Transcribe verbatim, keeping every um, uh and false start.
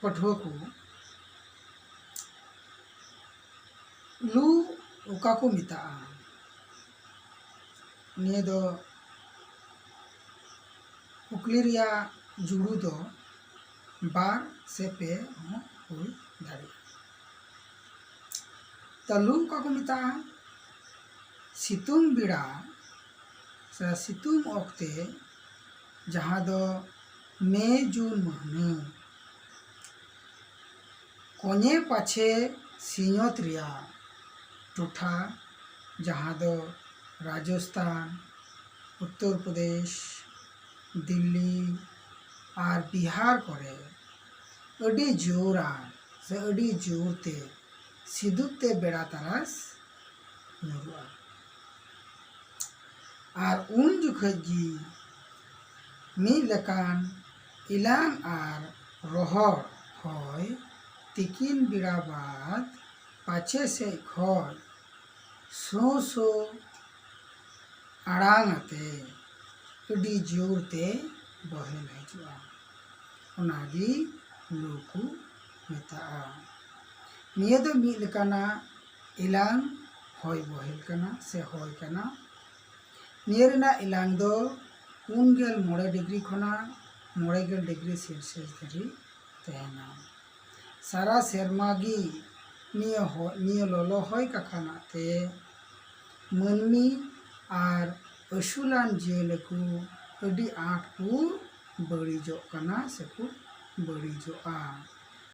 ᱯᱟᱹᱴᱷᱩᱣᱟᱹ ᱠᱚ, ᱞᱩ ᱚᱠᱟ ᱠᱚ ᱢᱮᱛᱟᱜᱼᱟ? ᱱᱤᱭᱟᱹ ᱫᱚ ᱠᱩᱠᱞᱤ ᱨᱮᱭᱟᱜ ᱡᱩᱲᱩ ᱫᱚ ᱵᱟᱨ ᱥᱮ ᱯᱮ ᱦᱚᱸ ᱦᱩᱭ ᱫᱟᱲᱮᱭᱟᱜᱼᱟ᱾ ᱛᱚ, ᱞᱩ ᱚᱠᱟ ᱠᱚ ᱢᱮᱛᱟᱜᱼᱟ? ᱥᱤᱛᱩᱝ ᱵᱮᱲᱟ ᱥᱮ ᱥᱤᱛᱩᱝ ᱚᱠᱛᱮ, ᱡᱟᱦᱟᱸ ᱫᱚ ᱢᱮ ᱡᱩᱱ ᱢᱟᱹᱦᱱᱟᱹ, ᱠᱚᱧᱮ ᱯᱟᱪᱷᱮ ᱥᱤᱧᱚᱛ ᱨᱮᱭᱟᱜ ᱴᱚᱴᱷᱟ, ᱡᱟᱦᱟᱸ ᱫᱚ ᱨᱟᱡᱚᱥᱛᱷᱟᱱ, ᱩᱛᱛᱚᱨ ᱯᱨᱚᱫᱮᱥ, ᱫᱤᱞᱞᱤ ᱟᱨ ᱵᱤᱦᱟᱨ ᱠᱚᱨᱮ ᱟᱹᱰᱤ ᱡᱳᱨᱟᱱ ᱥᱮ ᱟᱹᱰᱤ ᱡᱳᱨ ᱛᱮ ᱥᱤᱫᱩᱯ ᱛᱮ ᱵᱮᱲᱟ ᱛᱟᱨᱟᱥ ᱧᱩᱨᱩᱜᱼᱟ᱾ ᱟᱨ ᱩᱱ ᱡᱚᱠᱷᱮᱡ ᱜᱮ ᱢᱤᱫ ᱞᱮᱠᱟᱱ ᱤᱞᱟᱝ ᱟᱨ ᱨᱚᱦᱚᱲ ᱦᱚᱭ ᱛᱤᱠᱤᱱ ᱵᱮᱲᱟ ᱵᱟᱫ ᱯᱟᱪᱷᱮ ᱥᱮᱫ ᱠᱷᱚᱱ ᱥᱳ ᱥᱳ ᱟᱲᱟᱝ ᱟᱛᱮ ᱟᱹᱰᱤ ᱡᱳᱨ ᱛᱮ ᱵᱚᱦᱮᱞ ᱦᱤᱡᱩᱜᱼᱟ᱾ ᱚᱱᱟᱜᱮ ᱞᱩ ᱠᱚ ᱢᱮᱛᱟᱜᱼᱟ᱾ ᱱᱤᱭᱟᱹ ᱫᱚ ᱢᱤᱫ ᱞᱮᱠᱟᱱᱟᱜ ᱮᱞᱟᱝ ᱦᱚᱭ ᱵᱚᱦᱮᱞ ᱠᱟᱱᱟ ᱥᱮ ᱦᱚᱭ ᱠᱟᱱᱟ᱾ ᱱᱤᱭᱟᱹ ᱨᱮᱱᱟᱜ ᱮᱞᱟᱝ ᱫᱚ ᱯᱩᱱ ᱜᱮᱞ ᱢᱚᱬᱮ ᱰᱤᱜᱽᱨᱤ ᱠᱷᱚᱱᱟᱜ ᱢᱚᱬᱮ ᱜᱮᱞ ᱰᱤᱜᱽᱨᱤ ᱥᱮᱞᱥᱤᱭᱟᱥ ᱫᱷᱟᱹᱨᱤᱡ ᱛᱟᱦᱮᱱᱟ᱾ ᱥᱟᱨᱟ ᱥᱮᱨᱢᱟ ᱜᱮ ᱱᱤᱭᱟᱹ ᱦᱚ-, ᱱᱤᱭᱟᱹ ᱞᱚᱞᱚ ᱦᱚᱭ ᱠᱟᱠᱷᱟᱱᱟᱜ ᱛᱮ ᱢᱟᱹᱱᱢᱤ ᱟᱨ ᱟᱹᱥᱩᱞᱟᱱ ᱡᱤᱭᱟᱹᱞᱤ ᱠᱚ ᱟᱹᱰᱤ ᱟᱸᱴ ᱠᱚ ᱵᱟᱹᱲᱤᱡᱚᱜ ᱠᱟᱱᱟ ᱥᱮᱠᱚ ᱵᱟᱹᱲᱤᱡᱚᱜᱼᱟ᱾